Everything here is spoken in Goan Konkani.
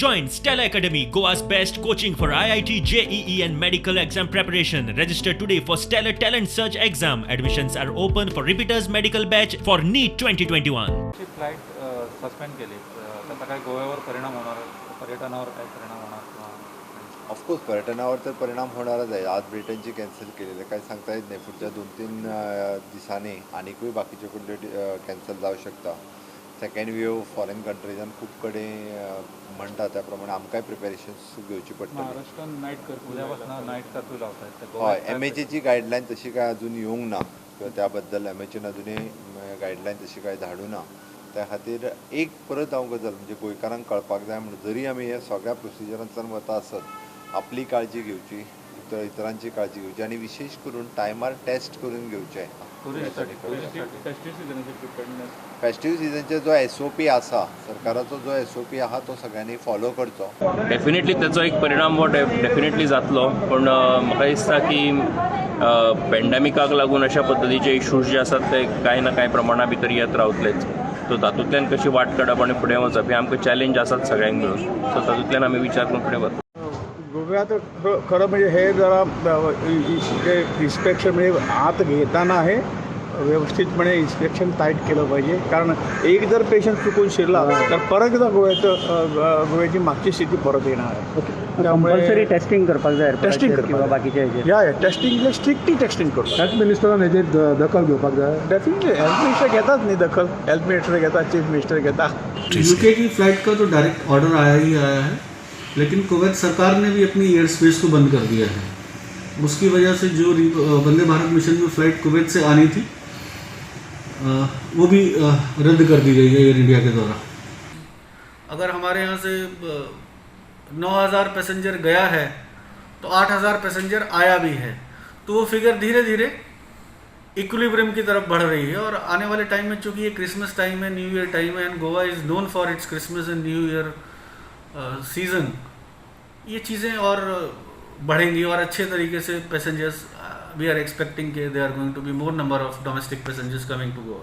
Join Stellar Academy, Goa's best coaching for IIT, JEE and medical exam preparation. Register today for Stellar Talent Search exam. Admissions are open for repeaters medical batch for NEET 2021. ची फ्लाईट सस्पेंड केली, त्याचा काय गोव्यावर परिणाम होणार, पर्यटनावर काय परिणाम होणार किंवा? ऑफकोर्स, पर्यटनावर तर परिणाम होणारच आहे. आज ब्रिटनची कॅन्सल केलेले, काय सांगता येत नाही, फुडच्या 2-3 दिसांनी आनिकूय बाकीच्यो कुठल्यो कॅन्सल जावं शकता. सेकंड वेव फॉरेन कंट्रीजान खूब कडेन म्हणटा त्या प्रमाणे आमकांय प्रिपेरेशन्स घेवची पडटली. महाराष्ट्रात नाईट कर्फ्यू, उद्यापासून नाईट कर्फ्यू लावतायत तर हय. गोव्यात काय? एमएचएची गायडलायन तशी काय अजून येवंक ना किंवा त्या बद्दल एमएचएन अजुनूय गायडलायन तशी काय धाडूं ना. त्या खातीर एक परत हांव गजाल म्हणजे गोंयकारांक कळपाक जाय म्हणून, जरी आमी ह्या सगळ्या प्रोसिजरांतल्यान वता आसत, आपली काळजी घेवची, इतरांची काळजी घेवची आनी विशेश करून टायमार टेस्ट करून घेवचे. फेस्टिव्ह सिजनाची प्रिपेअर्डनेस? फेस्टिव्ह सिजनचे जो एसओपी आसा, सरकाराचो जो एसओपी आहा, तो सगळ्यांनी फॉलो करचो. डेफिनेटली त्याचो एक परिणाम हो डेफिनेटली जातलो, पूण म्हाका दिसता की पेंडेमिकाक लागून अशा पद्दतीचे इश्यूज जे आसात ते कांय ना कांय प्रमाणा भितर येत रावतलेच. सो तातूंतल्यान कशी वाट काडप आनी फुडें वचप हे आमकां चॅलेंज आसात सगळ्यांक मेळून. सो तातूंतल्यान आमी विचार करून फुडें वतले. गोव्यात खरं म्हणजे हे जरा जे इन्स्पेक्शन म्हणजे आत घेताना हे व्यवस्थितपणे इन्स्पेक्शन टाईट केलं पाहिजे, कारण एक जर पेशंट चुकून शिरला तर परत एकदा गोव्याची मागची स्थिती परत येणार आहे. कंपल्सरी टेस्टिंग करपाक जाय. टेस्टिंग किंवा करपाक बाकीचे हेजेर. या, टेस्टिंग, स्ट्रिक्टली टेस्टिंग करतात. हेल्थ मिनिस्टरान हेजेर दखल घेवपाक जाय. डेफिनेटली, हेल्थ मिनिस्टर घेतात न्ही दखल, हेल्थ मिनिस्टर घेता, चीफ मिनिस्टर घेता. यूके की फ्लाइट का तो डायरेक्ट ऑर्डर आया ही आया है, लेकिन कुवैत सरकार ने भी अपनी एयर स्पेस को बंद कर दिया है. उसकी वजह से जो वंदे भारत मिशन में फ़्लाइट कुवैत से आनी थी, वो भी रद्द कर दी गई है एयर इंडिया के द्वारा. अगर हमारे यहाँ से 9,000 पैसेंजर गया है तो 8,000 पैसेंजर आया भी है, तो वो फिगर धीरे धीरे इक्विलिब्रियम की तरफ बढ़ रही है. और आने वाले टाइम में, चूंकि ये क्रिसमस टाइम है, न्यू ईयर टाइम है and Goa is known for its Christmas and New Year season, ये चीज़ें और बढ़ेंगी और अच्छे तरीके से पैसेंजर्स, we are expecting के there are going to be more number of domestic passengers coming to Goa.